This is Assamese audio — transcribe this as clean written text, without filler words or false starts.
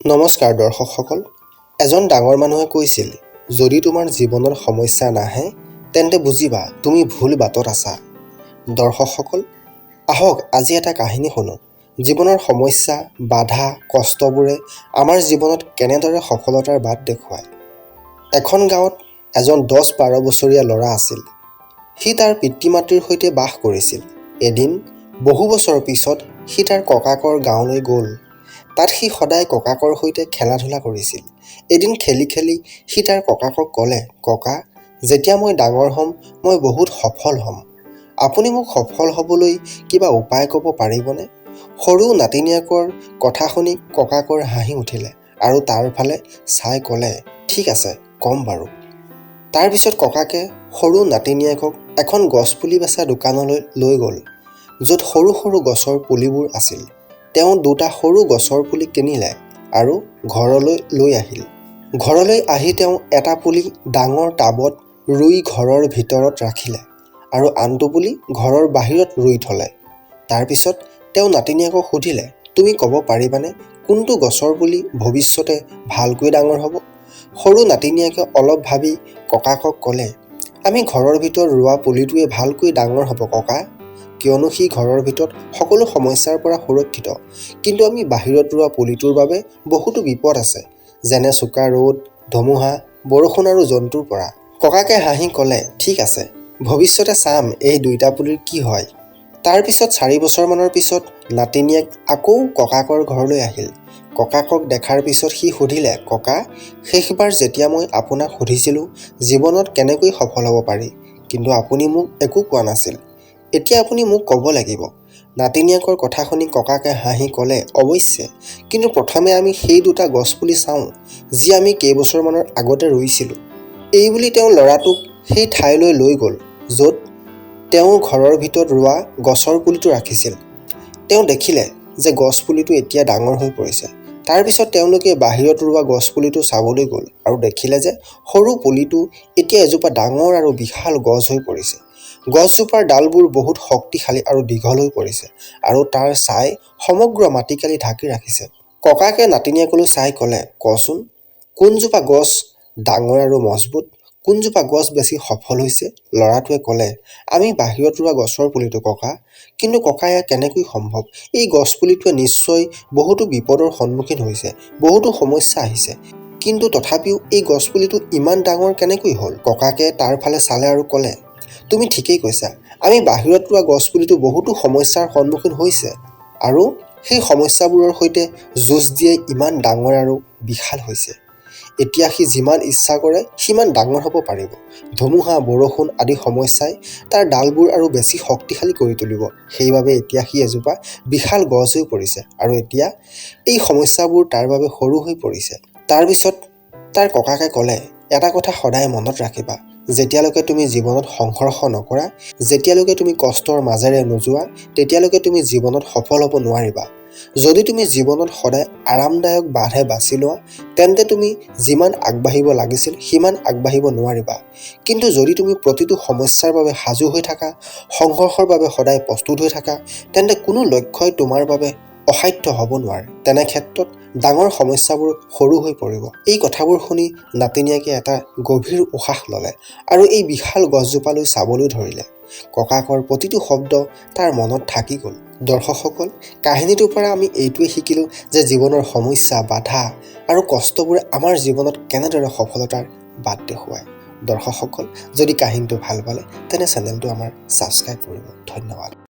নমস্কাৰ দৰ্শকসকল। এজন ডাঙৰ মানুহে কৈছিল, যদি তোমাৰ জীৱনত সমস্যা নাহে, তেন্তে বুজিবা তুমি ভুল বাটত আছা। দৰ্শকসকল, আহক আজি এটা কাহিনী শুনো। জীৱনৰ সমস্যা, বাধা, কষ্টবোৰে আমাৰ জীৱনত কেনেদৰে সফলতাৰ বাট দেখুৱায়। এখন গাঁৱত এজন 10-12 বছৰীয়া ল'ৰা আছিল। সি তাৰ পিতৃ মাতৃৰ সৈতে বাস কৰিছিল। এদিন বহু বছৰৰ পিছত সি তাৰ ককাকৰ গাঁৱলৈ গ'ল। তাত সি সদায় ককাকৰ সৈতে খেলা ধূলা কৰিছিল। এদিন খেলি খেলি সি তাৰ ককাকক ক'লে, "ককা, যেতিয়া মই ডাঙৰ হ'ম, মই বহুত সফল হ'ম। আপুনি মোক সফল হ'বলৈ কিবা উপায় ক'ব পাৰিবনে?" সৰু নাতিনীয়েকৰ কথা শুনি ককাকৰ হাঁহি উঠিলে আৰু তাৰ ফালে চাই ক'লে, "ঠিক আছে, ক'ম বাৰু।" তাৰপিছত ককাকে সৰু নাতিনীয়েকক এখন গছপুলি বেচা দোকানলৈ লৈ গ'ল, য'ত সৰু সৰু গছৰ পুলিবোৰ আছিল। তেওঁ দুটা সৰু গছৰ পুলি কিনিলে আৰু ঘৰলৈ লৈ আহিল। ঘৰলৈ আহি তেওঁ এটা পুলি ডাঙৰ টাবত ৰুই ঘৰৰ ভিতৰত ৰাখিলে আৰু আনটো পুলি ঘৰৰ বাহিৰত ৰুই থ'লে। তাৰপিছত তেওঁ নাতিনীয়েকক সুধিলে, "তুমি ক'ব পাৰিবানে কোনটো গছৰ পুলি ভৱিষ্যতে ভালকৈ ডাঙৰ হ'ব?" সৰু নাতিনীয়েকে অলপ ভাবি ককাকক ক'লে, "আমি ঘৰৰ ভিতৰত ৰোৱা পুলিটোৱে ভালকৈ ডাঙৰ হ'ব ককা, কিয়নো সি ঘৰৰ ভিতৰত সকলো সমস্যাৰ পৰা সুৰক্ষিত। কিন্তু আমি বাহিৰত ৰোৱা পুলিটোৰ বাবে বহুতো বিপদ আছে, যেনে চোকা ৰ'দ, ধুমুহা, বৰষুণ আৰু জন্তুৰ পৰা।" ককাকে হাঁহি ক'লে, "ঠিক আছে, ভৱিষ্যতে চাম এই দুইটা পুলিৰ কি হয়।" তাৰপিছত 4 বছৰমানৰ পিছত নাতিনীয়েক আকৌ ককাকৰ ঘৰলৈ আহিল। ককাকক দেখাৰ পিছত সি সুধিলে, "ককা, শেষবাৰ যেতিয়া মই আপোনাক সুধিছিলোঁ জীৱনত কেনেকৈ সফল হ'ব পাৰি, কিন্তু আপুনি মোক একো কোৱা নাছিল। এতিয়া আপুনি মোক ক'ব লাগিব।" নাতিনীয়েকৰ কথা শুনি ককাকে হাঁহি ক'লে, "অৱশ্যে, কিন্তু প্ৰথমে আমি সেই দুটা গছপুলি চাওঁ যি আমি কেইবছৰমানৰ আগতে ৰুইছিলোঁ।" এইবুলি তেওঁ ল'ৰাটোক সেই ঠাইলৈ লৈ গ'ল য'ত তেওঁ ঘৰৰ ভিতৰত ৰোৱা গছৰ পুলিটো ৰাখিছিল। তেওঁ দেখিলে যে গছপুলিটো এতিয়া ডাঙৰ হৈ পৰিছে। তাৰপিছত তেওঁলোকে বাহিৰত ৰোৱা গছপুলিটো চাবলৈ গ'ল আৰু দেখিলে যে সৰু পুলিটো এতিয়া এজোপা ডাঙৰ আৰু বিশাল গছ হৈ পৰিছে। গছজোপাৰ ডালবোৰ বহুত শক্তিশালী আৰু দীঘল হৈ পৰিছে আৰু তাৰ ছাঁই সমগ্ৰ মাটিকালি ঢাকি ৰাখিছে। ককাকে নাতিনীয়েকলৈ চাই ক'লে, "কচোন, কোনজোপা গছ ডাঙৰ আৰু মজবুত? কোনজোপা গছ বেছি সফল হৈছে?" ল'ৰাটোৱে ক'লে, "আমি বাহিৰত ৰোৱা গছৰ পুলিটো ককা।" "কিন্তু ককা, এয়া কেনেকৈ সম্ভৱ? এই গছপুলিটোৱে নিশ্চয় বহুতো বিপদৰ সন্মুখীন হৈছে, বহুতো সমস্যা আহিছে, কিন্তু তথাপিও এই গছপুলিটো ইমান ডাঙৰ কেনেকৈ হ'ল?" ককাকে তাৰ ফালে চালে আৰু ক'লে, "তুমি ঠিকেই কৈছা। আমি বাহিৰত ৰোৱা গছপুলিটো বহুতো সমস্যাৰ সন্মুখীন হৈছে আৰু সেই সমস্যাবোৰৰ সৈতে যুঁজ দিয়ে ইমান ডাঙৰ আৰু বিশাল হৈছে। এতিয়া সি যিমান ইচ্ছা কৰে সিমান ডাঙৰ হ'ব পাৰিব। ধুমুহা, বৰষুণ আদি সমস্যাই তাৰ ডালবোৰ আৰু বেছি শক্তিশালী কৰি তুলিব। সেইবাবে এতিয়া সি এজোপা বিশাল গছ হৈ পৰিছে আৰু এতিয়া এই সমস্যাবোৰ তাৰ বাবে সৰু হৈ পৰিছে।" তাৰপিছত তাৰ ককাকে ক'লে, "এটা কথা সদায় মনত ৰাখিবা। যেতিয়ালৈকে তুমি জীৱনত সংঘৰ্ষ নকৰা, যেতিয়ালৈকে তুমি কষ্টৰ মাজেৰে নোযোৱা, তেতিয়ালৈকে তুমি জীৱনত সফল হ'ব নোৱাৰিবা। যদি তুমি জীৱনত সদায় আৰামদায়ক বাটহে বাছি লোৱা, তেন্তে তুমি যিমান আগবাঢ়িব লাগিছিল সিমান আগবাঢ়িব নোৱাৰিবা। কিন্তু যদি তুমি প্ৰতিটো সমস্যাৰ বাবে সাজু হৈ থাকা, সংঘৰ্ষৰ বাবে সদায় প্ৰস্তুত হৈ থাকা, তেন্তে কোনো লক্ষ্যই তোমাৰ বাবে অসাধ্য হ'ব নোৱাৰে। তেনে ক্ষেত্ৰত ডাঙৰ সমস্যাবোৰ সৰু হৈ পৰিব।" এই কথাবোৰ শুনি নাতিনীয়েকে এটা গভীৰ উশাহ ল'লে আৰু এই বিশাল গছজোপালৈ চাবলৈ ধৰিলে। ককাকৰ প্ৰতিটো শব্দ তাৰ মনত থাকি গ'ল। দৰ্শকসকল, কাহিনীটোৰ পৰা আমি এইটোৱে শিকিলোঁ যে জীৱনৰ সমস্যা, বাধা আৰু কষ্টবোৰে আমাৰ জীৱনত কেনেদৰে সফলতাৰ বাট দেখুৱায়। দৰ্শকসকল, যদি কাহিনীটো ভাল পালে, তেনে চেনেলটো আমাৰ ছাবস্ক্ৰাইব কৰিব। ধন্যবাদ।